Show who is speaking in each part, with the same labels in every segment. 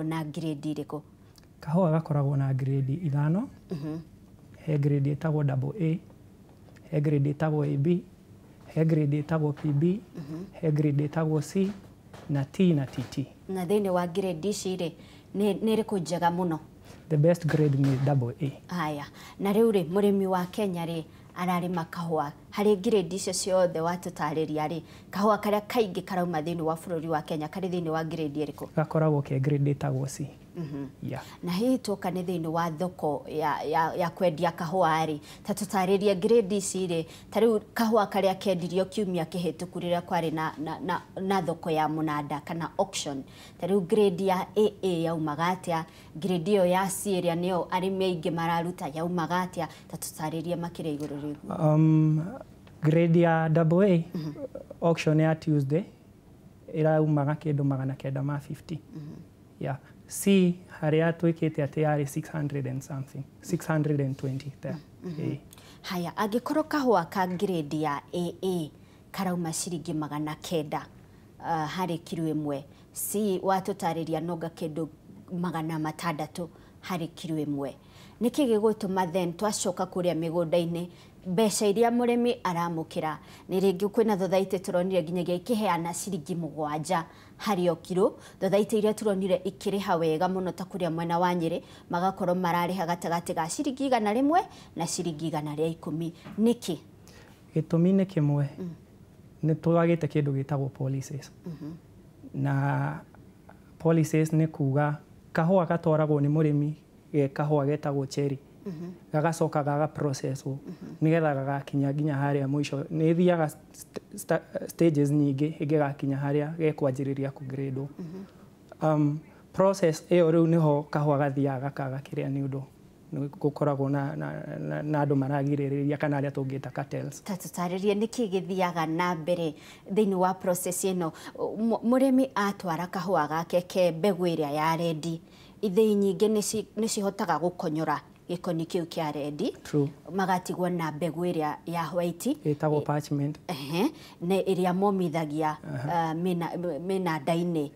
Speaker 1: Na grade ĩrĩkũ?
Speaker 2: Kahũa gakoragwo na grade 5. He grade ĩtagwo double A, he grade ĩtagwo AB, he grade ĩtagwo PB, he grade ĩtagwo C na T na TT.
Speaker 1: Na thĩinĩ wa grade ici rĩ, nĩ ĩrĩkũ njega mũno?
Speaker 2: The best grade nĩ double A.
Speaker 1: Haya, na rĩu rĩ, mũrĩmi wa Kenya rĩ, ararĩma kahũa harĩ grade icio ciothe watũtarĩria rĩ, kahũa karĩa kaingĩ karauma thĩinĩ wa bũrũri wa Kenya karĩ thĩinĩ wa grade ĩrĩkũ?
Speaker 2: Gakoragwo ke grade ĩtagwo C. Yeah.
Speaker 1: Na hihi tuoka nĩ thĩinĩ wa thoko ya kwendia kahũa rĩ, ta tũtarĩrie grade ici rĩ, ta rĩu kahũa karĩa kendirio kiumia kĩhĩtũku rĩrĩa kwarĩ na thoko ya mũnanda kana auction, ta rĩu grade ya AA yaumaga atĩa, grade ĩyo ya C ĩrĩa nĩyo arĩmi aingĩ mararuta yaumaga atĩa, ta tũtarĩrie makĩria igũrũ rĩguo.
Speaker 2: Grade ya double A, auction ya Tuesday ĩraumaga kĩndũ 950. Yeah. C harĩa twĩkĩte atĩ yarĩ 600 and something, 620 there. Ĩĩ.
Speaker 1: Haya, angĩkorwo kahũa ka grade ya AA karauma ciringi 900 harĩ kiro 1, C watũtarĩria nonga kĩndũ 600 harĩ kiro 1, nĩkĩ gĩgũtũma then twacoka kũrĩa mĩgũnda-inĩ mbeca iria mũrĩmi aramũkĩra nĩ rĩngĩ kwĩna thothaitĩ tũronire nginyagia ikĩheana ciringi 7 harĩ o kiro, thothaitĩ iria tũronire ikĩrĩha wega mũno ta kũrĩa mwena wa Nyĩrĩ magakorwo mararĩha gatagatĩ ga ciringi 100 na ciringi 110, nĩkĩ?
Speaker 2: Gĩtũmi nĩ kĩmwe, nĩ twagĩte kĩndũ gĩtagwo policies. Na policies nĩ kuga kahũa gatwaragwo nĩ mũrĩmi ge kahũa getagwo cherry, gagacoka gaga processwo nĩgetha gagakinya nginya harĩa mũico. Nĩ ĩthiaga stages nyingĩ ĩngĩgakinya harĩa gekwanjĩrĩria kũgradwo. Process ĩyo rĩu nĩho kahũa gathiaga gakaga kĩrĩa, nĩ ũndũ nĩ gũkoragwo na andũ maragirĩrĩria kana arĩa tũngĩta cartels.
Speaker 1: Ta tũtarĩrie nĩkĩ gĩthiaga na mbere thĩinĩ wa process ĩno. Mũrĩmi atwara kahũa gake ke mbegũ ĩrĩa ya rendi, ithĩi nyingĩ nĩ cihotaga gũkonyora gĩkoni kĩu kĩa rendi, magatigwo na mbegũ ĩrĩa ya white
Speaker 2: ĩtagwo parchment.
Speaker 1: Ehe, na ĩrĩa momithagia mĩnanda-inĩ.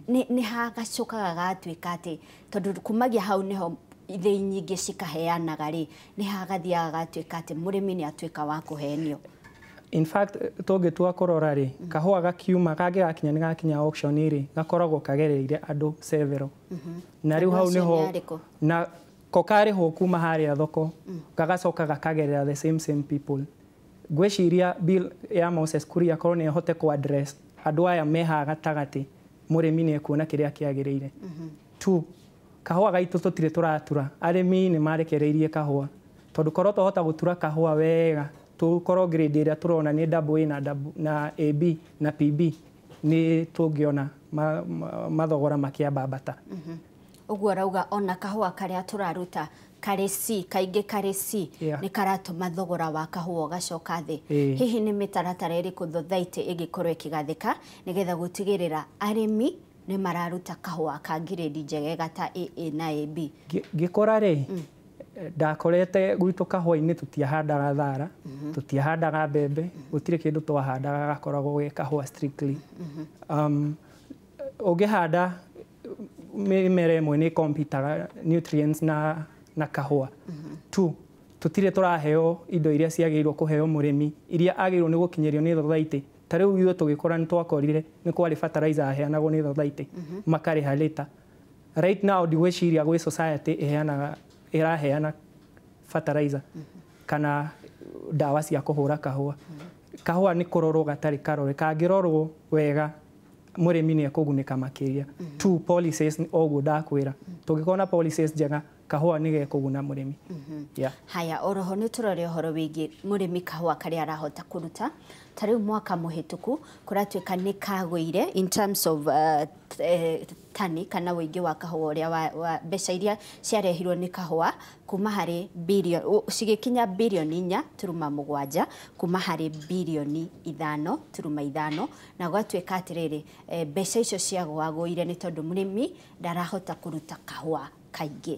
Speaker 1: Nĩ hagacokaga gatuĩka atĩ tondũ kumagia hau nĩho ithĩi nyingĩ cikaheanaga rĩ, nĩ hagathiaga gatuĩka atĩ mũrĩmi nĩ atuĩka wa kũhenio.
Speaker 2: In fact, tũngĩtua kũrora rĩ, kahũa gakiuma kangĩgakinya nĩ gakinya auction rĩ, gakoragwo kagereire andũ several. Na rĩu
Speaker 1: Andũ
Speaker 2: hau
Speaker 1: acio
Speaker 2: nĩho
Speaker 1: nĩ arĩkũ?
Speaker 2: Na ko karĩhwo kuma harĩa thoko, gagacoka gakagerera the same same people. Ngwĩciria bill ya Moses Kuria korwo nĩ ĩhote kũ address andũ aya me haha gatagatĩ, mũrĩmi nĩ ekuona kĩrĩa kĩagĩrĩire. Two, kahũa gaitũ tũtirĩ tũratura, arĩmi nĩ marekereirie kahũa, tondũ korwo twahota gũtura kahũa wega, tũkorwo grade ĩrĩa tũrona nĩ double A na double, na AB na PB, nĩ tũngĩona mathogora makĩambambata.
Speaker 1: Ũguo arauga ona kahũa karĩa tũraruta karĩ C, kaingĩ karĩ C, nĩ karatũma thogora wa kahũa ũgacoka thĩ. Hihi nĩ mĩtaratara ĩrĩkũ thothaitĩ ĩngĩkorwo ĩkĩgathĩka nĩgetha gũtigĩrĩra arĩmi nĩ mararuta kahũa ka grade njegega ta AA na AB?
Speaker 2: Ngĩkũra rĩ, ndakorete gwitũ kahũa-inĩ tũtiahandaga thara, tũtiahandaga mbembe, gũtirĩ kĩndũ twahandaga, gakoragwo ge kahũa strictly. Ũngĩhanda mĩmera ĩmwe nĩ competaga nutrients na kahũa. Two, tũtirĩ tũraheo indo iria ciagĩrĩirwo kũheo mũrĩmi, iria agĩrĩirwo nĩ gũkinyĩrio nĩ thothaitĩ. Ta rĩu ithuĩ tũgĩkũra nĩ twakorire nĩ kwarĩ fertilizer yaheanagwo nĩ thothaitĩ, makarĩha later. Right now ndigwĩciria gwĩ society ĩheanaga, ĩraheana fertilizer kana ndawa cia kũhũra kahũa. Kahũa nĩ kũrorwo gatarĩ karore, kangĩrorwo wega mũrĩmi nĩ ekũgunĩka makĩria. Two, policies, oguo ndakwĩra, tũngĩkorwo na policies njega, kahũa nĩ gekũguna mũrĩmi. Yeah.
Speaker 1: Haya, oroho nĩ tũrore ũhoro wĩgiĩ mũrĩmi kahũa karĩa arahota kũruta. Ta rĩu mwaka mũhĩtũku kũratuĩka nĩ kagũire in terms of tani kana ũingĩ wa kahũa ũrĩa wa mbeca iria ciarehirwo nĩ kahũa kuma harĩ billion, cigĩkinya birioni 4.7 kuma harĩ birioni 5.5, na gwatuĩka atĩrĩrĩ, mbeca icio ciagũagũire nĩ tondũ mũrĩmi ndarahota kũruta kahũa kaingĩ.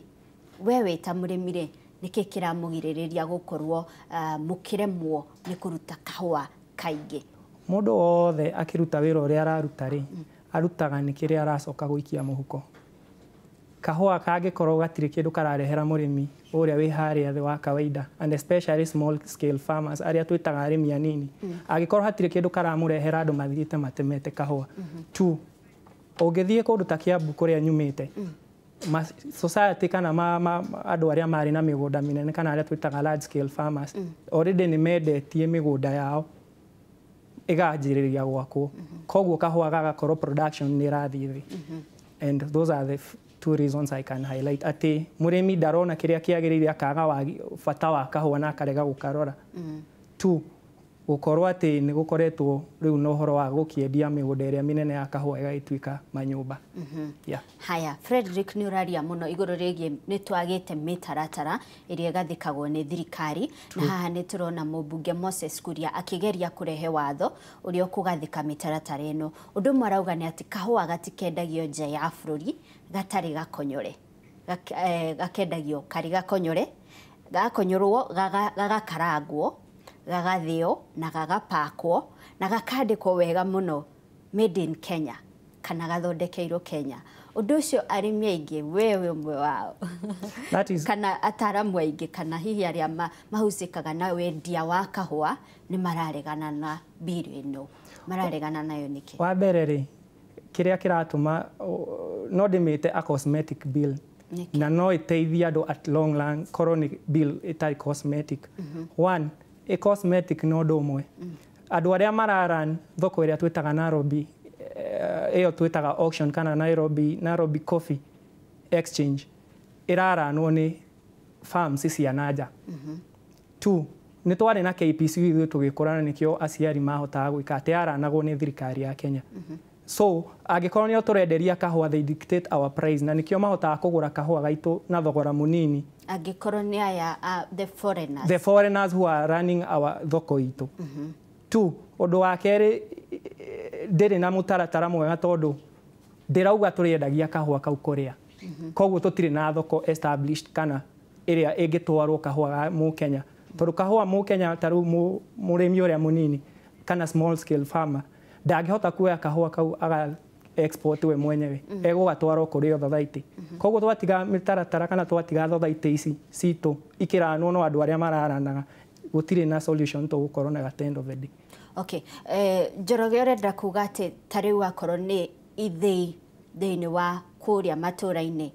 Speaker 1: We wĩ ta mũrĩmi rĩ, nĩkĩ kĩramũgirĩrĩria gũkorwo mũkĩremwo nĩ kũruta kahũa kaingĩ?
Speaker 2: Mũndũ wothe akĩruta wĩra ũrĩa araruta rĩ, arutaga nĩ kĩrĩa aracoka gũikia mũhuko. Kahũa kangĩkorwo gatirĩ kĩndũ kararehera mũrĩmi ũrĩa wĩ harĩa thĩ wa kawaida, and especially small scale farmers arĩa twĩtaga arĩmi anini, angĩkorwo hatirĩ kĩndũ karamũrehera, andũ mathiĩte matemete kahũa. Two, ũngĩthiĩ kũndũ ta Kiambu kũrĩa nyumĩte, society kana andũ arĩa marĩ na mĩgũnda mĩnene kana arĩa twĩtaga large scale farmers, already nĩ mendetie mĩgũnda yao ĩganjĩrĩria gwakwo, koguo kahũa gagakorwo production nĩ ĩrathiĩ thĩ. And those are the two reasons I can highlight, atĩ mũrĩmi ndarona kĩrĩa kĩagĩrĩire, akaga bata wa kahũa na akarega gũkarora. Two, gũkorwo atĩ nĩ gũkoretwo rĩu na ũhoro wa gũkĩendia mĩgũnda ĩrĩa mĩnene ya kahũa ĩgagĩtuĩka manyũmba. Yeah.
Speaker 1: Haya, Frederick, nĩ ũraria mũno igũrũ rĩgiĩ nĩ twagĩte mĩtaratara ĩrĩa ĩgathĩkagwo nĩ thirikari, na haha nĩ tũrona mũmbunge Moses Kuria akĩgeria kũrehe watho ũrĩa ũkũgathĩka mĩtaratara ĩno. Ũndũ ũmwe arauga nĩ atĩ kahũa gatikendagio nja ya bũrũri gatarĩ gakonyore. Gakendagio karĩ gakonyore, gakonyorwo gagakarangwo, gagathĩo na gagapakwo na gakandĩkwo wega mũno "Made in Kenya" kana gathondekeirwo Kenya. Ũndũ ũcio arĩmi aingĩ, we wĩ ũmwe wao,
Speaker 2: That is
Speaker 1: kana ataramu aingĩ, kana hihi arĩa mahucĩkaga na wendia wa kahũa, nĩ mararegana na bill ĩno. Mararegana nayo nĩkĩ?
Speaker 2: Wa mbere rĩ, kĩrĩa kĩratũma no ndĩmĩte a cosmetic bill, na no ĩteithie andũ at long run korwo nĩ bill ĩtarĩ cosmetic. One, ĩ cosmetic nĩ ũndũ ũmwe, andũ arĩa mararan thoko ĩrĩa twĩtaga Nairobi, ĩyo twĩtaga auction kana Nairobi Coffee Exchange, ĩraranwo nĩ farms cia nanja. Two, nĩ twarĩ na KPC ithuĩ tũgĩkũra, na nĩkĩo aciari mahotaga gwĩka atĩ yaranagwo nĩ thirikari ya Kenya. So angĩkorwo nĩo tũrenderia kahũa, they dictate our price, na nĩkĩo mahotaga kũgũra kahũa gaitũ na thogora mũnini.
Speaker 1: Angĩkorwo nĩ aya the foreigners.
Speaker 2: The foreigners who are running our thoko itũ. Two, ũndũ wa kerĩ, ndĩrĩ na mũtaratara mwega tondũ ndĩrauga tũrĩendagia kahũa kau kũrĩa, koguo tũtirĩ na thoko established kana ĩrĩa ĩngĩtwarwo kahũa ga mũkenya, tondũ kahũa mũkenya ta rĩu mũrĩmi ũrĩa mũnini kana small scale farmer ndangĩhota kuoya kahũa kau aga export we mwenyewe, egũgatwarwo kũrĩ o thothaitĩ. Koguo twatiga mĩtaratara kana twatiga thothaitĩ ici citũ ikĩranwo no andũ arĩa mararanaga, gũtirĩ na solution tũgũkorwo nayo at the end of the day.
Speaker 1: Okay, Njoroge, ũrenda kuga atĩ ta rĩu akorwo nĩ ithĩi thĩinĩ wa kũrĩa matũra-inĩ,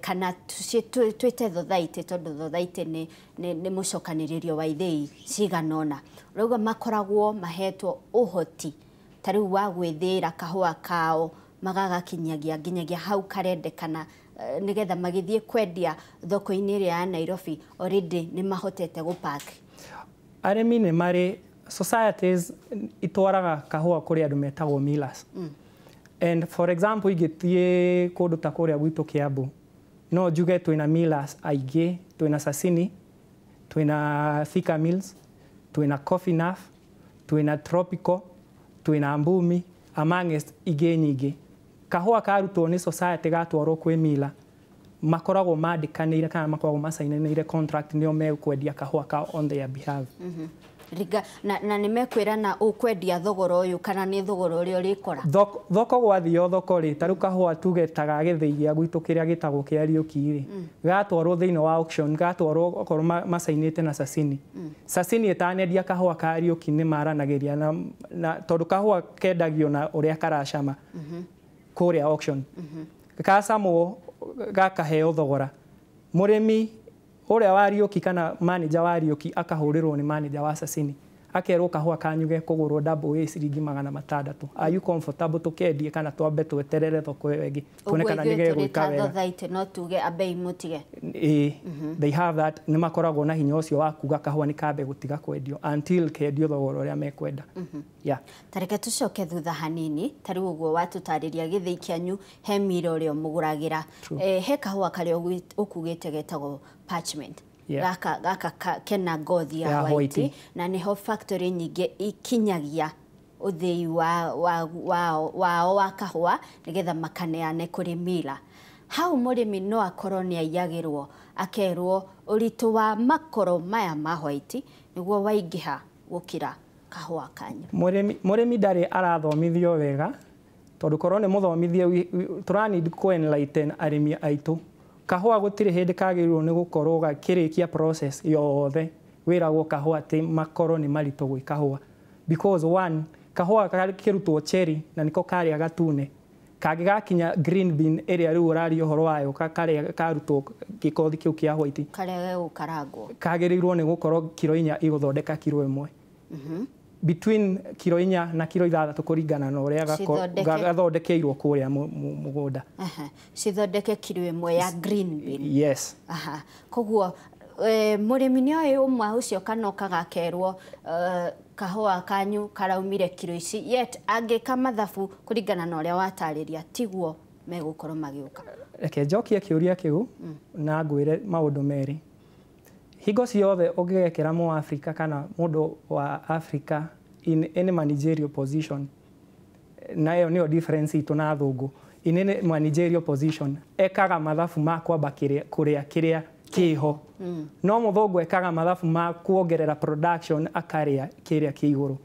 Speaker 1: kana twĩte thothaitĩ, tondũ thothaitĩ nĩ mũcokanĩrĩrio wa ithĩi cigana ũna, ũrauga makoragwo mahetwo ũhoti ta rĩu wa gwĩthĩĩra kahũa kao magagakinyagia nginyagia hau karendekana, nĩgetha magĩthiĩ kwendia thoko-inĩ ĩrĩa ya Nairobi already nĩ mahotete gũpack?
Speaker 2: Arĩmi nĩ marĩ societies itwaraga kahũa kũrĩ andũ metagwo millers. And for example, ingĩthiĩ kũndũ ta kũrĩa gwitũ Kiambu, no njuge twĩna millers aingĩ. Twĩna Sasini, twĩna Thika Mills, twĩna Coffee Naf, twĩna Tropical, twĩna Mbumi, amongst ingĩ nyingĩ. Kahũa karutwo nĩ society gatwarwo kwĩ miller, makoragwo mandĩkanĩire kana makoragwo macainanĩire contract nĩo megũkwendia kahũa kao on their behalf.
Speaker 1: Riga, na nĩ mekwĩrana ũkwendia thogora ũyũ kana nĩ thogora ũrĩa ũrĩkora?
Speaker 2: Thoko gwathio thoko rĩ, ta rĩu kahũa tuge ta ga gĩthĩi gĩa gwitũ kĩrĩa gĩtagwo kĩa Riũki rĩ, gatwarwo thĩinĩ wa auction, gatwarwo okorwo macainĩte na Sasini, Sasini ĩtanendia kahũa ka Riũki nĩ maranagĩria na tondũ kahũa kendagio na ũrĩa karacama kũrĩa auction, gacamwo gakaheo thogora. Mũrĩmi ũrĩa wa Riũki kana manager wa Riũki akahũrĩrwo nĩ manager wa Sasini, akerwo kahũa kanyu gekũgũrwo double A ciringi 600. Are you comfortable tũkendie kana twambe tweterere thoko ĩyo ĩngĩ tuone kana nĩ gegwĩka wega?
Speaker 1: Thothaitĩ no tuge ambei mũtige.
Speaker 2: Ĩĩ, they have that, nĩ makoragwo na hinya ũcio wa kuga kahũa nĩ kambe gũtiga kwendio until kendio thogora ũrĩa mekwenda, yeah.
Speaker 1: Ta reke tũcoke thutha hanini. Ta rĩu ũguo watũtarĩria gĩthĩi kĩanyu he mira ũrĩa mũgũragĩra, he kahũa karĩa ũkugĩte getagwo parchment. Gaka kena ngothi ya white, na nĩho factory nyingĩ ikinyagia ũthĩi wao wa kahũa nĩgetha makaneane kũrĩ mila. Hau mũrĩmi no akorwo nĩ aiyagĩrwo, akerwo ũritũ wa makoro maya ma white nĩguo waingĩha gũkĩra kahũa kanyu.
Speaker 2: Mũrĩmi ndarĩ arathomithio wega Tondũ korwo nĩ mũthomithie, tũra need kũ enlighten arĩmi aitũ. Kahũa gũtirĩ hĩndĩ kagĩrĩirwo nĩ gũkorwo gakĩrĩkia process yothe wĩragwo kahũa atĩ makoro nĩ maritũ gwĩ kahũa. Because one, kahũa gakĩrutwo cherry na nĩko karĩa gatune, kangĩgakinya green bean ĩrĩa rĩu ũraria ũhoro wayo, karĩa karutwo gĩkothi kĩu kĩa white,
Speaker 1: karĩa gegũkarangwo,
Speaker 2: kagĩrĩirwo nĩ gũkorwo kiro 4 igũthondeka kiro 1. Between kiro 4 na kiro 6 kũringana na ũrĩa gathondekeirwo kũrĩa mũgũnda.
Speaker 1: Cithondeke kiro 1 ya green bean.
Speaker 2: Yes.
Speaker 1: Koguo mũrĩmi nĩ oĩ ũmwe ũcio kana okaga akerwo kahũa kanyu karaumire kiro ici, yet angĩka mathabu kũringana na ũrĩa watarĩria tiguo megũkorwo magĩũka.
Speaker 2: Reke njokie kĩũria kĩu na ngwĩre maũndũ merĩ. Hingo ciothe ũngĩgekĩra Mũafrika kana mũndũ wa Africa in any managerial position, na ĩyo nĩyo difference itũ na athũngũ, in any managerial position ekaga mathabu ma kwamba kũrĩa kĩrĩa kĩho. No mũthũngũ ekaga mathabu ma kuongerera production akarĩa kĩrĩa kĩ igũrũ.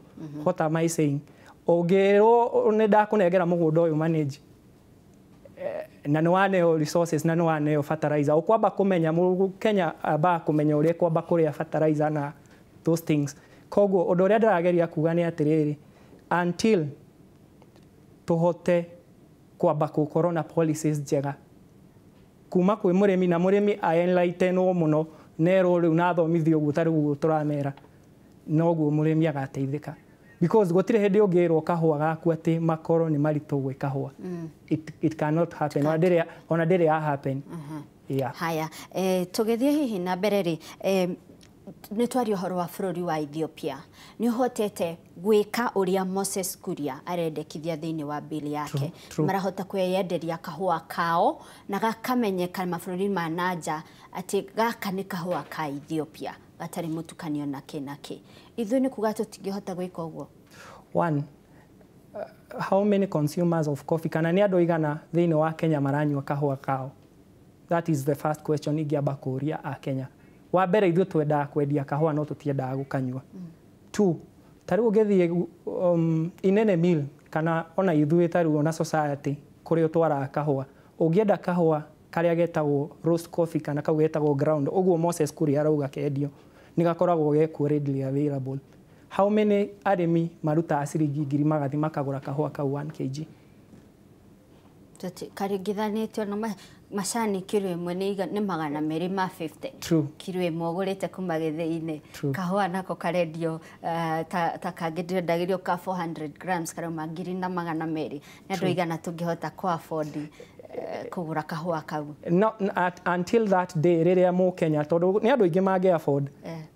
Speaker 2: What am I saying? Ũngĩrwo nĩ ndakũnengera mũgũnda ũyũ manage, na nĩ waneo resources na nĩ waneo fertilizer, ũkwamba kũmenya Kenya ambaga kũmenya ũrĩa kwamba kũrĩa fertilizer na those things. Koguo ũndũ ũrĩa ndĩrageria kuga nĩ atĩrĩrĩ, until tũhote kwamba gũkorwo na policies njega kuma kwĩ mũrĩmi, na mũrĩmi aenlightenwo mũno nerwo rĩu na athomithio ũguo ta rĩu ũguo tũramera, noguo mũrĩmi agateithĩka. Because gũtirĩ hĩndĩ ũngĩrwo kahũa gaku atĩ makoro nĩ maritũ gwĩ kahũa. It cannot happen. Ona ndĩrĩ ya happen. Yeah.
Speaker 1: Haya, tũgĩthiĩ hihi na mbere rĩ, nĩ twaria ũhoro wa bũrũri wa Ethiopia. Nĩ ũhotete gwĩka ũrĩa Moses Kuria arendekithia thĩinĩ wa bill yake. Marahota kwĩyenderia kahũa kao na gakamenyeka mabũrũri ma nanja atĩ gaka nĩ kahũa ka Ethiopia gatarĩ mũtukanio na kĩ na kĩ. Ithuĩ nĩ kuga tũtingĩhota gwĩka ũguo.
Speaker 2: One, how many consumers of coffee kana nĩ andũ aigana thĩinĩ wa Kenya maranyua kahũa kao? That is the first question ingĩamba kũũria a Kenya. Wa mbere ithuĩ twendaga kwendia kahũa no tũtiendaga gũkanyua. Two, ta rĩu ũngĩthiĩ inene mill kana ona ithuĩ ta rĩu ona society kũrĩa ũtwaraga kahũa, ũngĩenda kahũa karĩa getagwo roast coffee kana kau getagwo ground, ũguo Moses Kuria arauga kendio, nĩ gakoragwo gekuo readily available. How many arĩmi marutaga ciringi 1,000 magathi makagũra kahũa kau 1 kg?
Speaker 1: Karingithanĩtio na macani kiro 1 nĩ 250. Kiro 1 ũgũrĩte kuma gĩthĩi-inĩ. Kahũa nako karendio ta kangĩ ndĩrendagĩrio ka 400 grams karauma 1,200. Nĩ andũ aigana tũngĩhota kũ afford kũgũra kahũa kau?
Speaker 2: No, until that day rĩrĩa mũkenya, tondũ nĩ andũ aingĩ mangĩ afford.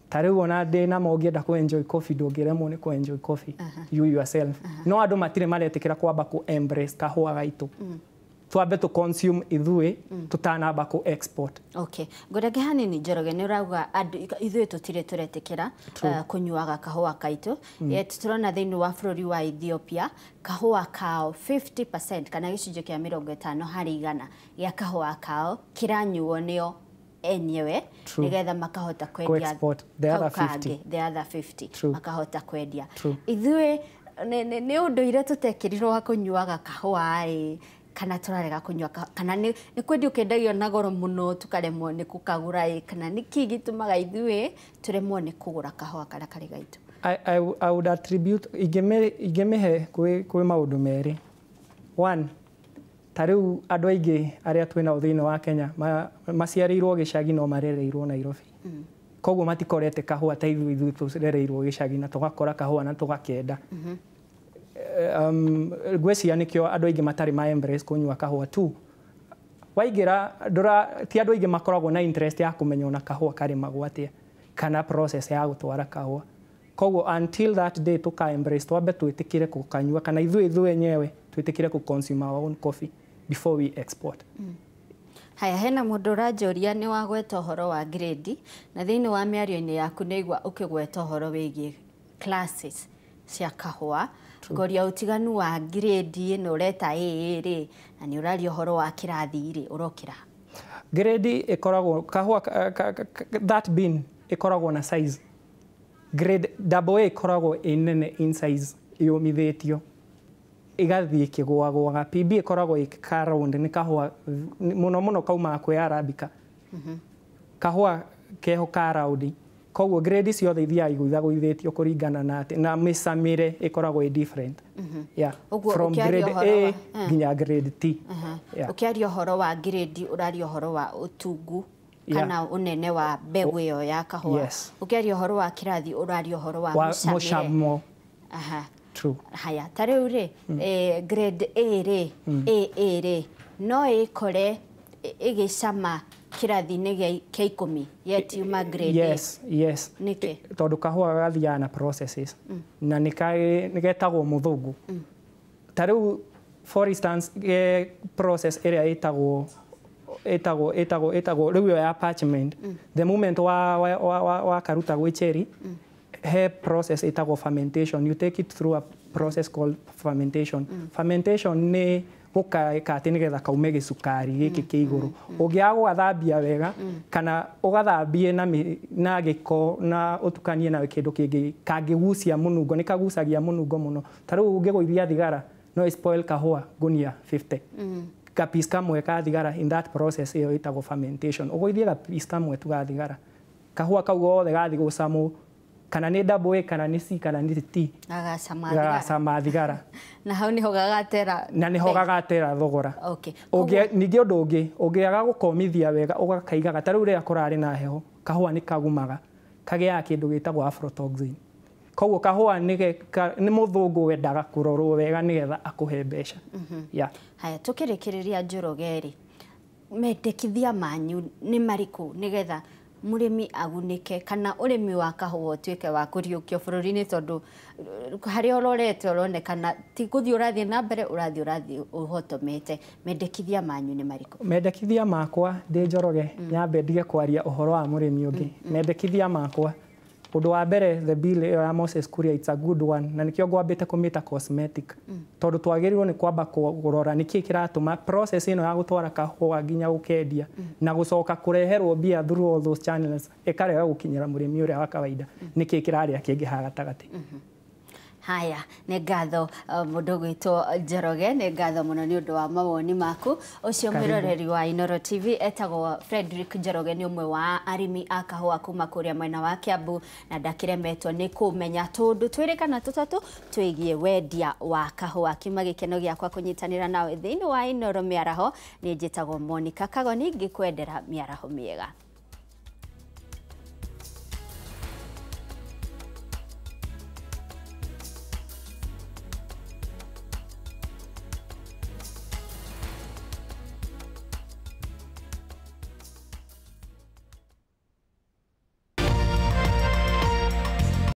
Speaker 2: Ta rĩu ona ndĩ na ma ũngĩenda kũ enjoy coffee ndũngĩremwo nĩ kũ enjoy coffee you yourself. No andũ matirĩ maretĩkĩra kwamba kũ embrace kahũa gaitũ. Twambe tũ consume ithuĩ tũtanamba kũ export.
Speaker 1: Okay. Ngũrenge hanini Njoroge, nĩ ũrauga andũ ithuĩ tũtirĩ tũretĩkĩra kũnyuaga kahũa kaitũ. Yet tũrona thĩinĩ wa bũrũri wa Ethiopia kahũa kao 50% kana gĩcunjĩ kĩa 50 harĩ igana gĩa kahũa kao kĩranyuo nĩo enyewe nĩgetha makahota kwendia
Speaker 2: the other 50.
Speaker 1: The other 50 makahota kwendia. Ithuĩ nĩ ũndũire tũtekĩrirwo wa kũnyuaga kahũa ĩ, kana tũrarega kũnyua kana nĩ kwendio kendagio na goro mũno tũkaremwo nĩ kũkagũra ĩ, kana nĩ kĩ gĩtũmaga ithuĩ tũremwo nĩ kũgũra kahũa karĩa karĩ gaitũ?
Speaker 2: I would attribute ingĩmĩhe kwĩ maũndũ merĩ. One, ta rĩu andũ aingĩ arĩa twĩnao thĩinĩ wa Kenya maciarĩirwo gĩcagi no marereirwo Nairobi. Koguo matikorete kahũa ta ithuĩ tũrereirwo gĩcagi na tũgakora kahũa na tũgakenda. Ngwĩciria nĩkĩo andũ aingĩ matarĩ ma embrace kũnyua kahũa. Two, waingĩra ti andũ aingĩ makoragwo na interest ya kũmenya ona kahũa karĩmagwo atĩa kana process ya gũtwara kahũa. Koguo until that day tũka embrace, twambe twĩtĩkĩre gũkanyua kana ithuĩ enyewe twĩtĩkĩre kũ consume our own coffee before we export.
Speaker 1: Haya, hena mũndũ ũranjũria nĩ wagweta ũhoro wa grade, na thĩinĩ wa mĩario-inĩ yaku nĩ igua ũkĩgweta ũhoro wĩgiĩ classes cia kahũa. Ngoria ũtiganu wa grade ĩno ũreta AA rĩ, na nĩ ũraria ũhoro wa kĩrathi rĩ, ũrokĩra.
Speaker 2: Grade ĩkoragwo kahũa that bean ĩkoragwo na size. Grade AA ĩkoragwo ĩ nene in size yũmithĩtio. Ĩgathiĩ ĩkĩgũagũaga. PB ĩkoragwo ĩ ka round, nĩ kahũa mũno mũno kaumaga kwĩ Arabica. Kahũa keho ka round, koguo grade ciothe ithiaga igũithagũithĩtio kũringana na atĩ na mĩcamĩre ĩkoragwo ĩ different. Yeah.
Speaker 1: Ũguo
Speaker 2: from
Speaker 1: ũkĩaria
Speaker 2: grade
Speaker 1: ũhoro
Speaker 2: A
Speaker 1: wa
Speaker 2: nginya grade T. Yeah.
Speaker 1: Ũkĩaria ũhoro wa grade, ũraria ũhoro wa ũtungu kana ũnene wa mbegũ ĩyo ya kahũa.
Speaker 2: Yes.
Speaker 1: Ũkĩaria ũhoro wa kĩrathi, ũraria ũhoro wa
Speaker 2: wa
Speaker 1: mũcamĩre.
Speaker 2: Mũcamo.
Speaker 1: Aha.
Speaker 2: True.
Speaker 1: Haya, ta rĩu rĩ, grade A rĩ, AA rĩ, no ĩkore ĩgĩcama kĩrathi-inĩ gĩa 10 yet yuma grade A?
Speaker 2: Yes.
Speaker 1: Nĩkĩ?
Speaker 2: Tondũ kahũa gathiaga na processes na nĩ getagwo mũthũngũ. Ta rĩu, for instance, process ĩrĩa ĩtagwo rĩu ĩyo ya parchment, the moment wa karuta gwĩ cherry, he process ĩtagwo fermentation. You take it through a process called fermentation. Fermentation nĩ gũkaĩka atĩ nĩgetha kaume gĩcukari gĩkĩ kĩ igũrũ. Ũngĩaga gũgathambia wega kana ũgathambie na gĩko na ũtukanie na kĩndũ kĩngĩ kangĩgucia mũnungo, nĩ kagucagia mũnungo mũno. Ta rĩu ũngĩgũithia thigara no ĩ spoil kahũa ngũnia 50. Gapiece kamwe ka thigara in that process ĩyo ĩtagwo fermentation, ũgũithie gapiece kamwe tu ga thigara, kahũa kau gothe gathiĩ gũcamwo, kana nĩ double A, kana nĩ C, kana nĩ T,
Speaker 1: gagacama thigara.
Speaker 2: Gagacama thigara.
Speaker 1: Na hau niho gagatera.
Speaker 2: Na nĩho gagatera thogora. Ningĩ ũndũ ũngĩ, ũngĩaga gũkomithia wega, ũgakaigaga ta rĩu rĩrĩa kũrarĩ na heho, kahũa nĩ kagumaga, kagĩaga kĩndũ gĩtagwo aflatoxin. Koguo kahũa nĩ mũthũngũ wendaga kũrorwo wega nĩgetha akũhe mbeca. Yeah.
Speaker 1: Haya, tukĩrĩkĩrĩria, Njoroge rĩ, mendekithia manyu nĩ marĩkũ nĩgetha mũrĩmi agunĩke kana ũrĩmi wa kahũa ũtuĩke wa kũriũkio bũrũri-inĩ, tondũ harĩa ũrorete ũronekana ti gũthiĩ ũrathiĩ na mbere, ũrathiĩ ũhotomete? Mendekithia manyu nĩ marĩkũ?
Speaker 2: Mendekithia makwa ndĩ Njoroge, nyambe ndige kwaria ũhoro wa mũrĩmi ũngĩ. Mendekithia makwa, ũndũ wa mbere, the bill ĩyo ya Moses Kuria, it's a good one, na nĩkĩo ngwambĩte kũmĩta cosmetic, tondũ twagĩrĩirwo nĩ kwamba kũrora nĩkĩĩ kĩratũma process ĩno ya gũtwara kahũa nginya gũkendia na gũcoka kũreherwo mbia through all those channels ĩkarega gũkinyĩra mũrĩmi ũrĩa wa kawaida. Nĩkĩĩ kĩrarĩa kĩngĩ haha gatagatĩ?
Speaker 1: Haya, nĩ ngatho, mũndũ ũgwĩtwo Njoroge, nĩ ngatho mũno nĩ ũndũ wa mawoni maku. Ũcio
Speaker 2: Karibu.
Speaker 1: mwĩroreri wa Inooro TV etagwo Frederick Njoroge, nĩ ũmwe wa arĩmi a kahũa kuma kũrĩa mwena wa Kiambu, na ndakĩremetwo nĩ kũmenya tũndũ twĩrĩ kana tũtatũ twĩgiĩ wendia wa kahũa. Kiuma gĩkeno gĩakwa kũnyitanĩra nawe thĩinĩ wa Inooro mĩaraho. Nĩ njĩtagwo Monica Kagoni, ngĩkwendera mĩaraho mĩega.